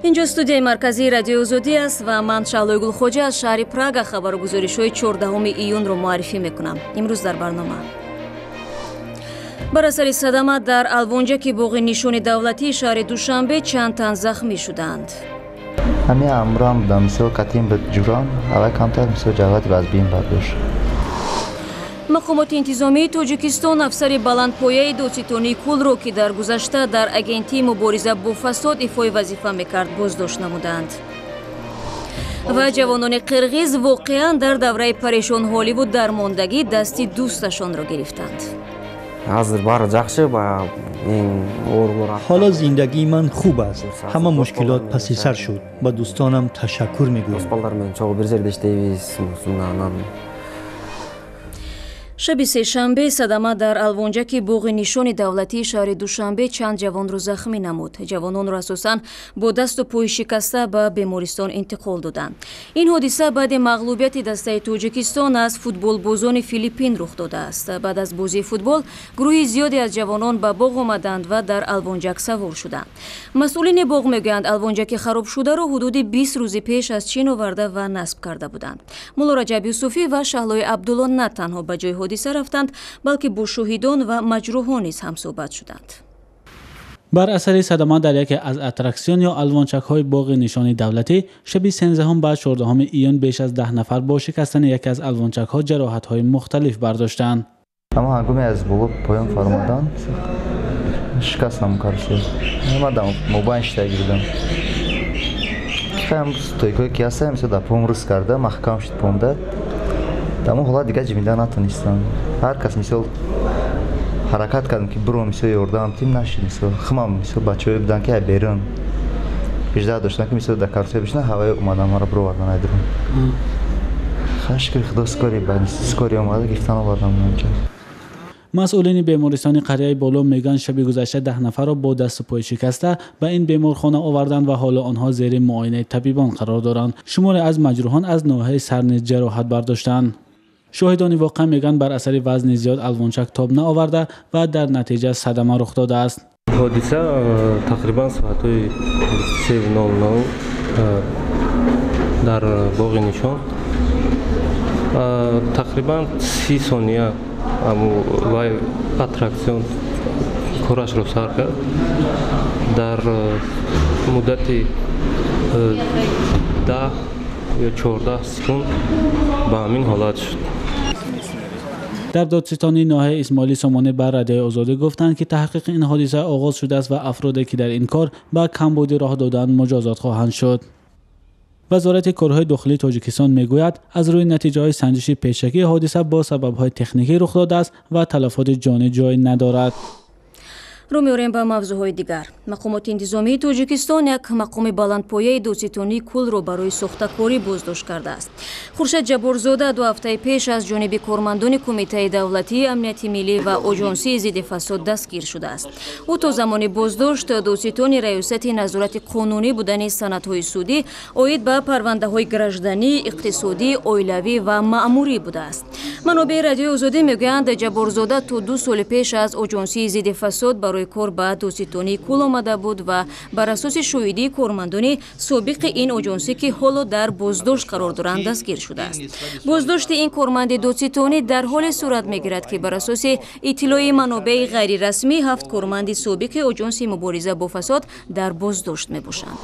Инҷо студияи марказии Радиои Озодӣ аст ва ман, Шаҳлои Гулхоҷа, аз шаҳри Прага хабару гузоришҳои 14 июнро муаррифӣ мекунам. Имрӯз дар барнома: бар асари садама дар алвонҷаки боғи Нишони давлатии шаҳри Душанбе чанд тан захмӣ шуданд. Ҳамин амрам будам, мисол, катим ба ҷурам ава камтар, мисол, ҷароҳати вазбин бардошт. Мақомоти интизомии Тоҷикистон афсари баландпояи додситонии кулро, ки дар гузашта дар Агентии мубориза бо фасод ифои вазифа мекард, боздошт намуданд. Ва ҷавонони қирғиз воқеан дар давраи парешонҳоливу дармондагӣ дасти дӯсташонро гирифтанд. Азыр баары жакшы, баягы эң оорулар. Ҳоло зиндагии ман хуб аст, ҳама мушкилот паси сар шуд. Ба дӯстонам ташаккур мегӯям. Дос балдар менен чогуу бир жерде иштейбиз анан. Шаби сешанбе садама дар алвонҷаки боғи Нишони давлатии шаҳри Душанбе чанд ҷавонро захмӣ намуд. Ҷавононро асосан бо дасту пои шикаста ба бемористон интиқол доданд. Ин ҳодиса баъди мағлубияти дастаи Тоҷикистон аз футболбозони Филиппин рух додааст. Баъд аз бозии футбол гурӯҳи зиёде аз ҷавонон ба боғ омаданд ва дар алвонҷак савор шуданд. Масъулини боғ мегӯянд, алвонҷаки харобшударо ҳудуди 20 рӯзи пеш аз Чин оварда ва насб карда буданд. Мулло Раҷаб Юсуфӣ ва Шаҳлои Абдулло на танҳо ба ҷои ҳодиса рафтанд, балки бо шоҳидон ва маҷрӯҳон низ ҳамсӯҳбат шуданд. Бар асари садама дар яке аз аттраксион ё алвончакҳои боғи Нишони давлатӣ шаби 13 ба 14 июн беш аз 10 нафар бо шикастани яке аз алвончакҳо ҷароҳатҳои мухталиф бардоштанд. Аммо ҳангоме аз боло поён фаромадан, шикастам карусел. Ман дар мобайн шидаги будам. Стойкое ки ҳастам, мисол, дар пом рӯз карда маҳкам шуд помда. Дар он ҳолат дигар ҷимида натонистам. Ҳар кас, мисол, ҳаракат кардам, ки биром, мисол, ёрдам тим, нашид. Мисол, химам, мисол, бачаҳое буданд, ки берун ижда доштанд, ки, мисол, дар карусел бишинанд. Ҳавое омадан, маро бировардан айдурун. Шукри Худо, скорый омада, гирифтан, овардан онҷо. Масъулини бемористони қарияи Боло мегӯянд, шаби гузашта 10 нафарро бо дасту пои шикаста ба ин беморхона оварданд ва ҳоло онҳо зери муоинаи табибон қарор доранд. Шуморе аз маҷрӯҳон аз ноҳияи сар низ ҷароҳат бардоштанд. Шоҳидони воқеа мегӯянд, бар асари вазни зиёд алвончак тоб наоварда ва дар натиҷа садама рух додааст. Ҳодиса тақрибан соатҳои 23:00 дар боғи Нишон, тақрибан 30 сония вай аттраксион корашро сар кард. Дар муддати 10 ё 14 секунд ба ҳамин ҳолат шуд. Дар додситонии ноҳияи Исмоили Сомонӣ ба Радиои Озодӣ гуфтанд, ки таҳқиқи ин ҳодиса оғоз шудааст ва афроде, ки дар ин кор ба камбудӣ роҳ доданд, муҷозот хоҳанд шуд. Вазорати корҳои дохилии Тоҷикистон мегӯяд, аз рӯи натиҷаҳои санҷиши пешакӣ ҳодиса бо сабабҳои техникӣ рух додааст ва талафоти ҷонӣ ҷой надорад. Рӯ меорем ба мавзӯъҳои дигар. Мақомоти интизомии Тоҷикистон як мақоми баландпояи додситонии кулро барои сохтакорӣ боздошт кардааст. Хуршед Ҷабборзода 2 ҳафтаи пеш аз ҷониби кормандони Кумитаи давлатии амнияти миллӣ ва Оҷонсии зидди фасод дастгир шудааст. Ӯ то замони боздошт додситони Раёсати назорати қонунӣ будани санадҳои судӣ оид ба парвандаҳои гражданӣ, иқтисодӣ, оилавӣ ва маъмурӣ будааст. Манобеи Радиои Озодӣ мегӯянд, Ҷабборзода то 2 соли пеш аз Оҷонсии зидди фасод барои кор ба додситонии кул омада буд ва бар асоси шоҳидии кормандони собиқи ин оҷонсӣ, ки ҳоло дар боздошт қарор доранд, дастгир шудааст. Боздошти ин корманди додситонӣ дар ҳоле сурат мегирад, ки бар асоси иттилои манобеи ғайрирасмӣ ҳафт корманди собиқи Оҷонсии мубориза бо фасод дар боздошт мебошанд.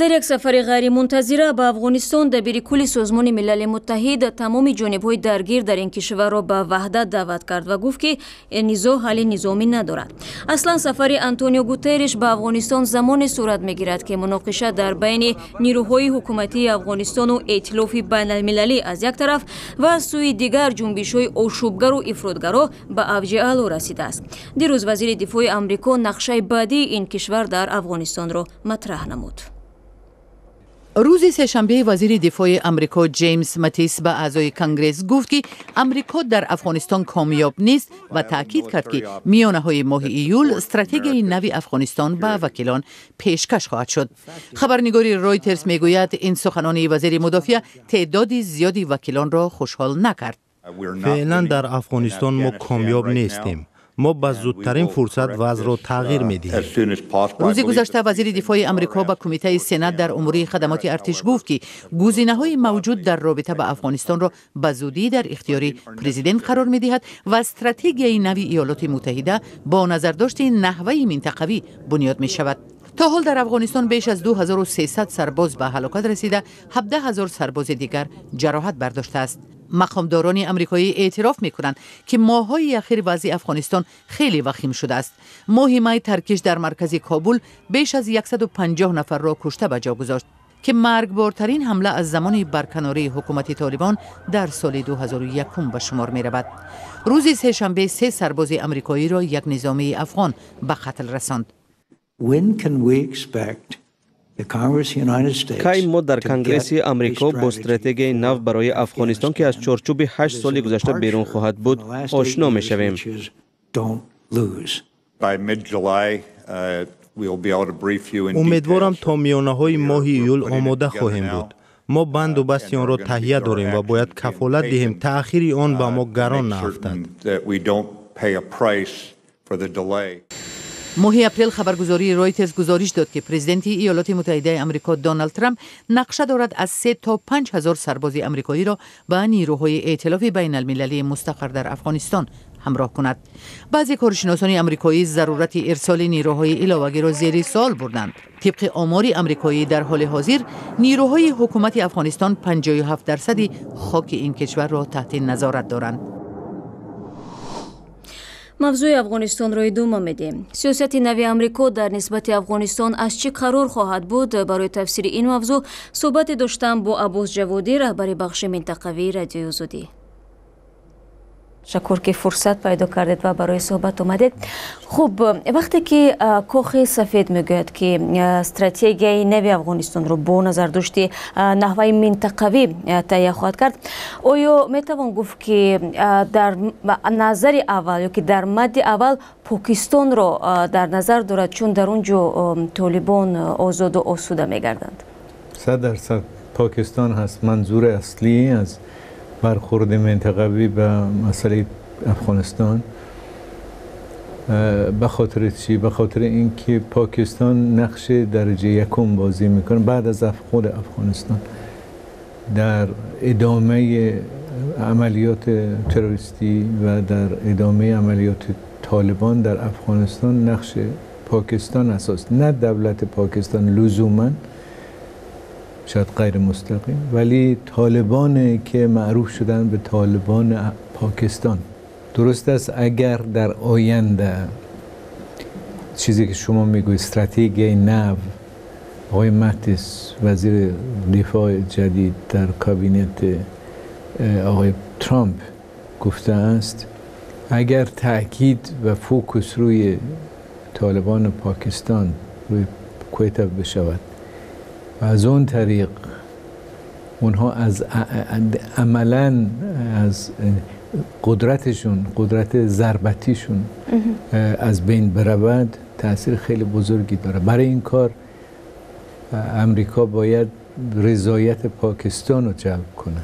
Дар як сафари ғайримунтазира ба Афғонистон дабири кулли Созмони Милали Муттаҳид тамоми ҷонибҳои даргир дар ин кишварро ба ваҳдат даъват кард ва гуфт, ки низоъ ҳалли низомӣ надорад. Аслан сафари Антонио Гутерриш ба Афғонистон замоне сурат мегирад, ки муноқиша дар байни нирӯҳои ҳукуматии Афғонистону эътилофи байналмилалӣ аз як тараф ва аз сӯи дигар ҷунбишҳои ошӯбгару ифротгаро ба авҷи аъло расидааст. Дирӯз вазири дифои Амрико нақшаи баъдии ин кишвар дар Афғонистонро матраҳ намуд. Рӯзи сешанбе вазири дифои Амрико Ҷеймс Матис ба аъзои Конгресс гуфт, ки Амрико дар Афғонистон комёб нест ва таъкид кард, ки миёнаҳои моҳи июл стратегияи нави Афғонистон ба вакилон пешкаш хоҳад шуд. Хабарнигори Ройтерс мегӯяд, ин суханони вазири мудофиа теъдоди зиёди вакилонро хушҳол накард. Феълан дар Афғонистон мо комёб нестем. Мо ба зудтарин фурсат вазъро тағйир медиҳем. Рӯзи гузашта вазири дифои Амрико ба Кумитаи Сенат дар умури хадамоти артиш гуфт, ки гузинаҳои мавҷуд дар робита ба Афғонистонро ба зудӣ дар ихтиёри президент қарор медиҳад ва стратегияи нави Иёлоти Муттаҳида бо назардошти наҳваи минтақавӣ бунёд мешавад. То ҳол дар Афғонистон беш аз 2300 сарбоз ба ҳалокат расида, 17 ҳазор сарбози дигар ҷароҳат бардоштааст. Мақомдорони амрикоӣ эътироф мекунанд, ки моҳҳои ахир вазъи Афғонистон хеле вахим шудааст. Моҳи май таркиш дар маркази Кобул беш аз 150 нафарро кушта ба ҷо гузошт, ки маргбортарин ҳамла аз замони барканории ҳукумати Толибон дар соли 2001 ба шумор меравад. Рӯзи сешанбе се сарбози амрикоиро як низомии афғон ба қатл расонд. Кай мо дар Конгресси Амрико бо стратегияи нав барои Афғонистон, ки аз чорчӯби 8 соли гузашта берун хоҳад буд, ошно мешавем? Умедворам, то миёнаҳои моҳи июл омода хоҳем буд. Мо банду басти онро таҳия дорем ва бояд кафолат диҳем, таъхири он ба мо гарон наафтад. Моҳи апрел хабаргузории Ройтерс гузориш дод, ки президенти Иёлоти Муттаҳидаи Амрико Доналд Трамп нақша дорад аз 3 то 5 ҳазор сарбози амрикоиро ба нирӯҳои эътилофи байналмилалии мустақар дар Афғонистон ҳамроҳ кунад. Баъзе коршиносони амрикоӣ зарурати ирсоли нирӯҳои иловагиро зери суол бурданд. Тибқи омори амрикоӣ, дар ҳоли ҳозир нирӯҳои ҳукумати Афғонистон 57 дарсади хоки ин кишварро таҳти назорат доранд. Мавзӯи Афғонистонро идома медиҳем. Сиёсати нави Амрико дар нисбати Афғонистон аз чӣ қарор хоҳад буд? Барои тафсири ин мавзӯъ суҳбате доштам бо Аббос Ҷаводӣ, раҳбари бахши минтақавии Радиои Озодӣ. Ташаккур, ки фурсат пайдо кардед ва барои суҳбат омадед. Хуб, вақте ки Кохи Сафед мегӯяд, ки стратегияи нави Афғонистонро бо назардошти наҳваи минтақавӣ таҳия хоҳад кард, оё метавон гуфт, ки дар назари аввал ё ки дар мадди аввал Покистонро дар назар дорад, чун дар он ҷо толибон озоду осуда мегарданд? 100% Покистон ҳаст манзури аслӣ аз бархӯрди минтақавӣ ба масъалаи Афғонистон. به خاطر چی؟ به خاطر اینکه پاکستان نقش درجه یکم بازی میکنه بعد از خود افغانستان در ادامه عملیات تروریستی و در ادامه عملیات طالبان در افغانستان. نقش پاکستان اساس، نه دولت پاکستان لزوما، شاید غیر مستقیم، ولی طالبان که معروف شدن به طالبان پاکستان. درست است، اگر در آینده چیزی که شما میگوید استراتژی نو آقای متیس، وزیر دفاع جدید در کابینت آقای ترامپ، گفته است، اگر تاکید و focus روی طالبان پاکستان، روی کویتا بشود و از اون طریق اونها از عملا از قدرتشون، قدرت ضربتیشون از بین برود، تاثیر خیلی بزرگی داره. برای این کار امریکا باید رضایت پاکستان رو جلب کنه.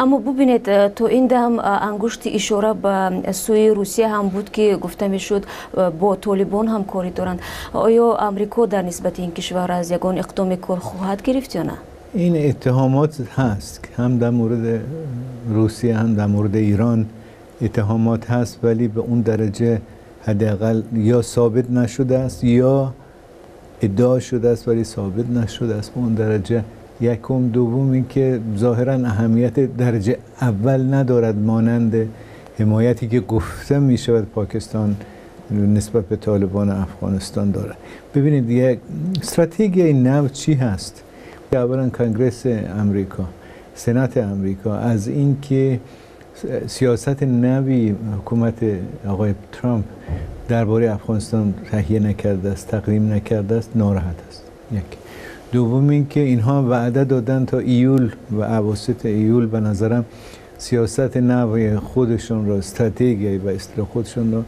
Аммо бубинед, то ин дам ангушти ишора ба сӯи Русия ҳам буд, ки гуфта мешуд, бо толибон ҳамкорӣ доранд. Оё Амрико дар нисбати ин кишвар аз ягон иқдоми кор хоҳад гирифт ё на? این اتهامات هست، هم در مورد روسیه هم در مورد ایران اتهامات هست، ولی به اون درجه حداقل یا ثابت نشده است یا ادعا شده است ولی ثابت نشده است به اون درجه. یکم. دوم اینکه ظاهرا اهمیت درجه اول ندارد، مانند حمایتی که گفته می شود پاکستان نسبت به طالبان افغانستان دارد. ببینید، یک استراتژی نو چی هست؟ اولا کنگرس امریکا، سنات امریکا از اینکه سیاست نوی حکومت آقای ترامپ درباره افغانستان تهیه نکرده است، تقدیم نکرده است، ناراحت است. یک. دوم اینکه اینها وعده دادن تا ایول و اواسط ایول به نظرم سیاست نوی خودشون را، استراتژی و اصطلاح خودشون را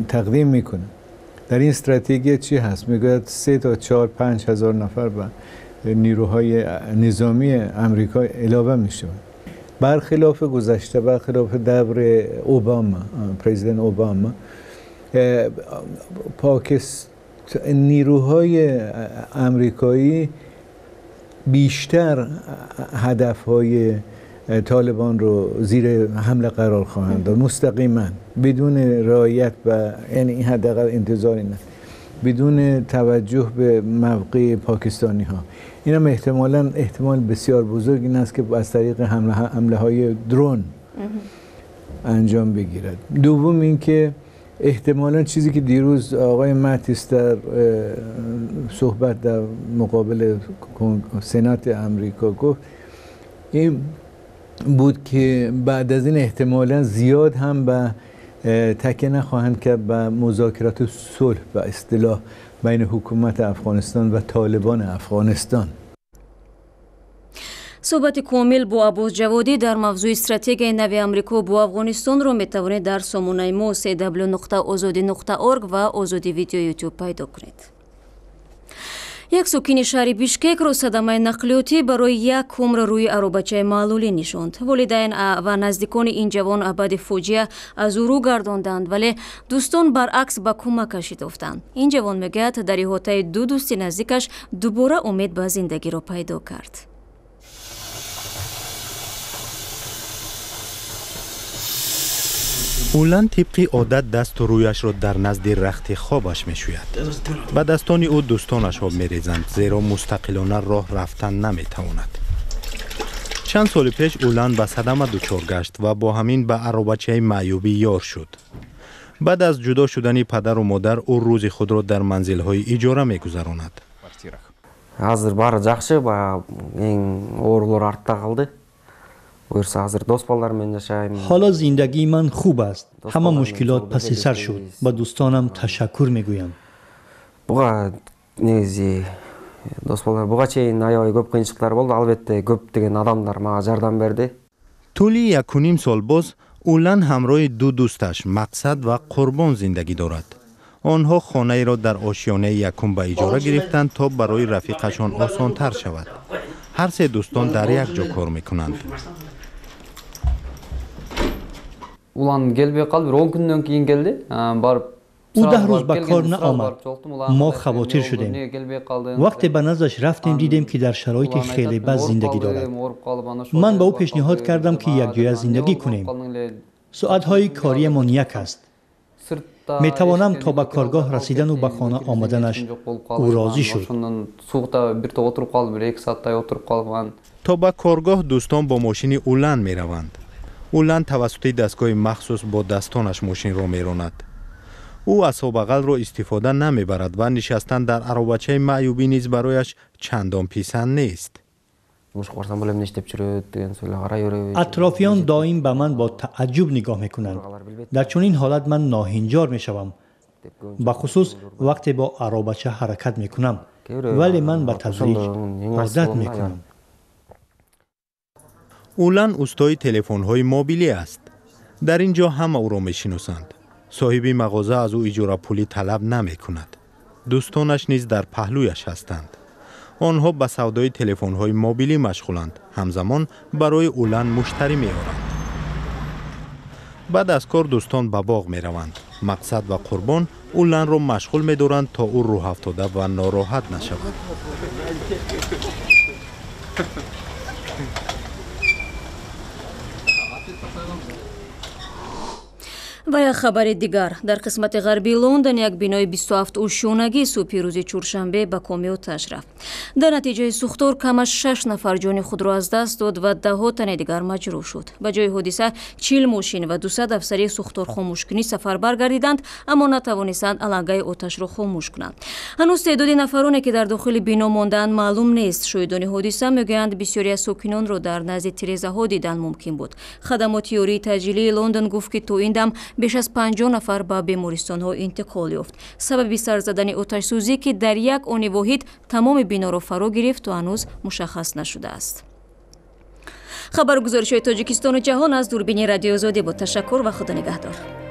تقدیم میکنه. در این استراتژی چی هست؟ میگوید 3 تا 4-5 هزار نفر به نیروهای نظامی امریکا علاوه می شود. برخلاف گذشته، برخلاف دور اوباما، پرزیدنت اوباما، پاکستان نیروهای امریکایی بیشتر هدفهای طالبان رو زیر حمله قرار خواهند داد، مستقیما، بدون رعایت و یعنی این حداقل انتظار اینه، بدون توجه به موقع پاکستانی ها. این هم احتمالاً احتمال بسیار بزرگ این است که از طریق حمله های درون انجام بگیرد. دوم اینکه احتمالاً چیزی که دیروز آقای ماتیس در صحبت در مقابل سنات امریکا گفت این بود که بعد از این احتمالاً زیاد هم به تکیه نخواهند کرد به مذاکرات صلح و اصطلاح بین حکومت افغانستان و طالبان افغانستان. суҳбати комил бо Аббос Ҷаводӣ дар мавзӯи стратегияи нави Амрико бо Афғонистонро метавонед дар сомонаи мо cw.ozodi.org ва Озодӣ Видео Ютуб пайдо кунед. Як сокини шаҳри Бишкекро садамаи нақлиётӣ барои як умр рӯи аробачаи маълулӣ нишонд. Волидайн ва наздикони ин ҷавон баъди фоҷиа аз ӯ рӯ гардонданд, вале дӯстон баръакс ба кӯмакаш шитофтанд. Ин ҷавон мегӯяд, дар иҳотаи ду дӯсти наздикаш дубора умед ба зиндагиро пайдо кард. Улан тибқи одат дасту рӯяшро дар назди рахти хобаш мешӯяд. Ба дастони ӯ дӯстонаш об мерезанд, зеро мустақилона роҳ рафтан наметавонад. Чанд соли пеш Улан ба садама дучор гашт ва бо ҳамин ба аробачаи маъюбӣ ёр шуд. Баъд аз ҷудо шудани падару модар ӯ рӯзи худро дар манзилҳои иҷора мегузаронад. Азыр баары жакшы, баягы эң оорулар артта калды. ҳоло зиндагии ман хуб аст. Ҳама мушкилот паси сар шуд. Ба дӯстонам ташаккур мегӯям. Буга негизи дос балдар буга чейин аябай көп кыйынчылыктар болду. Албетте, көптөгөн адамдар мага жардам берди. Тӯли якуним сол боз Улан ҳамроҳи ду дӯсташ Мақсад ва Қурбон зиндагӣ дорад. Онҳо хонаеро дар ошёнаи якум ба иҷора гирифтанд, то барои рафиқашон осонтар шавад. Ҳар се дӯстон дар як ҷо кор мекунанд. Улан келбей калды, бир 10 күндөн кийин келди. Барып Ӯ 10 рӯз ба кор наомад. Мо хавотир шудем. Вақте ба наздаш рафтем, дидем, ки дар шароити хеле бад зиндагӣ дорад. Ман ба ӯ пешниҳод кардам, ки якҷоя зиндагӣ кунем. Соатҳои кориямон як аст. Метавонам то ба коргоҳ расидану ба хона омаданаш. Ӯ розӣ шуд. Суукта бир топ отуруп калып, бир 2 сааттай отуруп калып. То ба коргоҳ дӯстон бо мошини Улан мераванд. Улан тавассути дастгоҳи махсус бо дастонаш мошинро меронад. Ӯ асобағалро истифода намебарад ва нишастан дар аробачаи маъюбӣ низ барояш чандон писанд нест. Атрофиён доим ба ман бо тааҷҷуб нигоҳ мекунанд. Дар чунин ҳолат ман ноҳинҷор мешавам, бахусус вақте бо аробача ҳаракат мекунам, вале ман ба тадриҷ одат мекунам. Улан устои телефонҳои мобилӣ аст. Дар ин ҷо ҳама ӯро мешиносанд. Соҳиби мағоза аз ӯ иҷорапулӣ талаб намекунад. Дӯстонаш низ дар паҳлӯяш ҳастанд. Онҳо ба савдои телефонҳои мобилӣ машғуланд, ҳамзамон барои Улан муштарӣ меоранд. Баъд аз кор дӯстон ба боғ мераванд. Мақсад ва Қурбон Уланро машғул медоранд, то ӯ рӯҳафтода ва нороҳат нашавад. Ва як хабари дигар. Дар қисмати ғарбии Лондон як бинои 27 ошёнагӣ субҳи рӯзи чоршанбе ба коми оташ рафт. Дар натиҷаи сӯхтор кам аз шаш нафар ҷони худро аз даст дод ва даҳҳо тани дигар маҷрӯҳ шуд. Ба ҷои ҳодиса 40 мошин ва 200 афсари сӯхторхомӯшкунӣ сафарбар гардиданд, аммо натавонистанд алангаи оташро хомӯш кунанд. Ҳанӯз теъдоди нафароне, ки дар дохили бино мондаанд, маълум нест. Шоҳидони ҳодиса мегӯянд, бисёре аз сокинонро дар назди тирезаҳо дидан мумкин буд. Хадамоти ёрии таъҷилии Лондон гуфт, ки то ин дам беш аз 50 нафар ба бемористонҳо интиқол ёфт. Сабаби сар задани оташсӯзӣ, ки дар як они воҳид тамоми биноро фаро гирифт, то ҳанӯз мушаххас нашудааст. Хабару гузоришҳои Тоҷикистону ҷаҳон аз дурбини Радиои Озодӣ буд. Ташаккур ва Худо нигаҳдор.